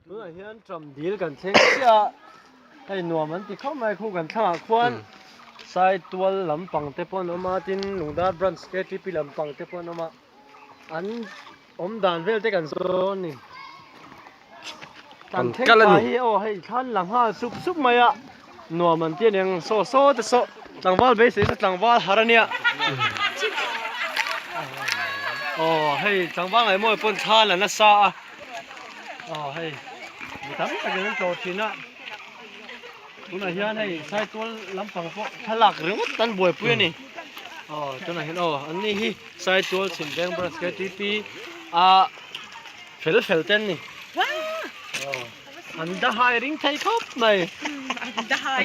Tunah hian ṭam dil kan thleng chiah a, hei nuam an ti khawp mai khu kan thlangah khuan Saitual lampang te pawh an awm a tin Lungdar branch KTP lampang te pawh an awm a an awm dan vel te kan zawn a ni. Kan thleng pa hi aw hei thlan la nghal sup sup mai a nuam an ti a niang saw saw te saw tlangval beisei chu tlangval har a nia aw hei tlangval ngaihmawi pawn thla la nasa a aw hei mi tam takin an tlawh thin a tunah hian hei saitual lampang pawh thlalak ringawt an buaipui a ni aw tunah hian aw an ni hi saitual chhim veng branch ktp a. Fel fel te an ni. An dahai ring thei khawp mai. An dahai.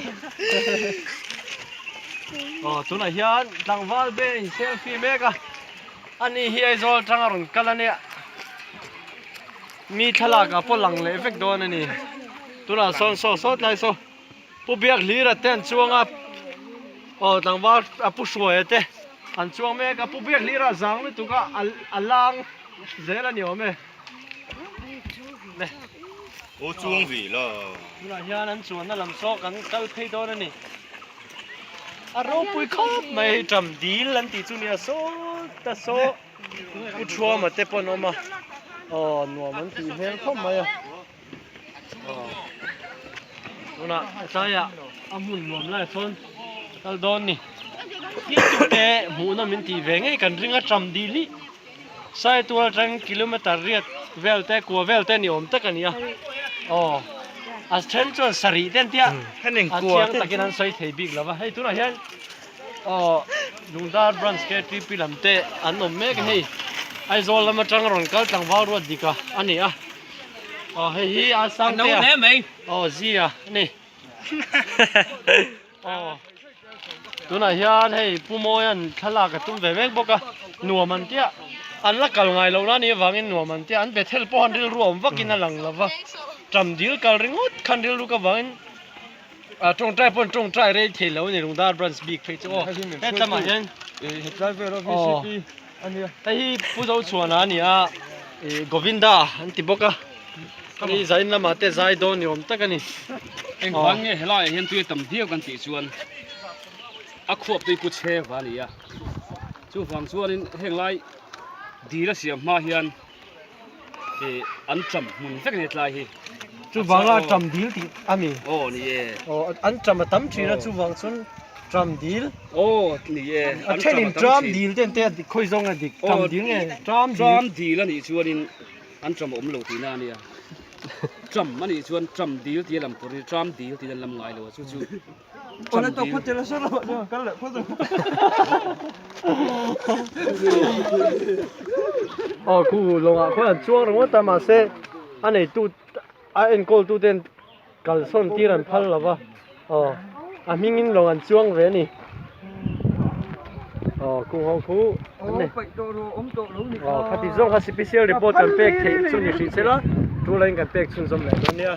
Aw tunah hian tlangval be in selfie mek a. Ani hi Aizawl atanga rawn kal a nia. Mi thlalak ah pawh lang leh vek dawn a ni. Tunah sawn saw sawt lai saw Pu Biak Hlira te an chuang a. Aw tlangval a Pu Hruaia te an chuang mek a. Pu Biak Hlira zang lutuk a a lang. Zel a ni awm e. Le. Aw chuang ve la. Tunah hian an chuanna lam saw kan kal phei dawn a ni. A ropui khawp mai hei ṭam dil an tih chu nia saw ta saw Pu Thuama te pawh an awm a. Aw nuam an tih hmel khawp mai a. Aw tunah tlaiah a hmun nuam lai sawn kal dawn ni. Thiltute hmuhna min tih ve ngei kan ring a ṭam dil hi. Saitual atang kilometer riat vel te kua vel te ni awm tak a ni a aw a then chuan sarih te an tia a chiang takin an sawi thei bik lo va hei tunah hian aw Lungdar branch KTP lam te an awm mek a hei Aizawl lam atang rawn kal tlangval ruat dik a a ni a aw hei hi a sang te a aw zia a ni. Aw tunah hian hei Pu Mawia'n thlalak a tum ve mek bawk a nuam an tia an la kal ngai loh na nih avangin nuam an tia an Bethel pawh an rilru awm vakin a lang lo va ṭam dil kal ringawt khan rilru ka vangin ah tawngtai pawh an tawngtai rei thei lo a ni Lungdar branch bik phei chu aw hetlamah hian aw hei hi Pu Zochhuana a ni a ih Govinda an ti bawk a. Hei zain lamah te zai dawn ni awm tak a ni. Engvang nge helaiah hian tui a tam viau kan tih chuan a khuap tui pu chhe va a ni a. Chuvang chuanin heng lai dil a siam hma hian ih an ṭam hmun vek a ni tlai hi. Chuvanga ṭam dil tih a ni. Aw ni e. Aw an ṭam a tam ṭhin a chuvang chuan ṭam dil. Aw ni e. A thenin ṭam dil te an tia khawi zawng a dik ṭam dil nge ṭam dil. Ṭam dil a nih chuanin. An ṭam awm lo tihna a nia. Ṭam a nih chuan ṭam dil tih a lam tur a ni, ṭam dil tih an lam ngai lo a, chu chu ṭam dil. Aw khu lawngah khuan an chuang ringawt a mahse a neitu a enkawltu ten Kalsawn tir an phal lo va, aw a hmingin lawng an chuang ve a ni. Aw kung ho khu an nei. Aw khati zawng kha special report kan pek theih chu ni hrih se la, tul aiin kan pek chhunzawm leh dawn nia.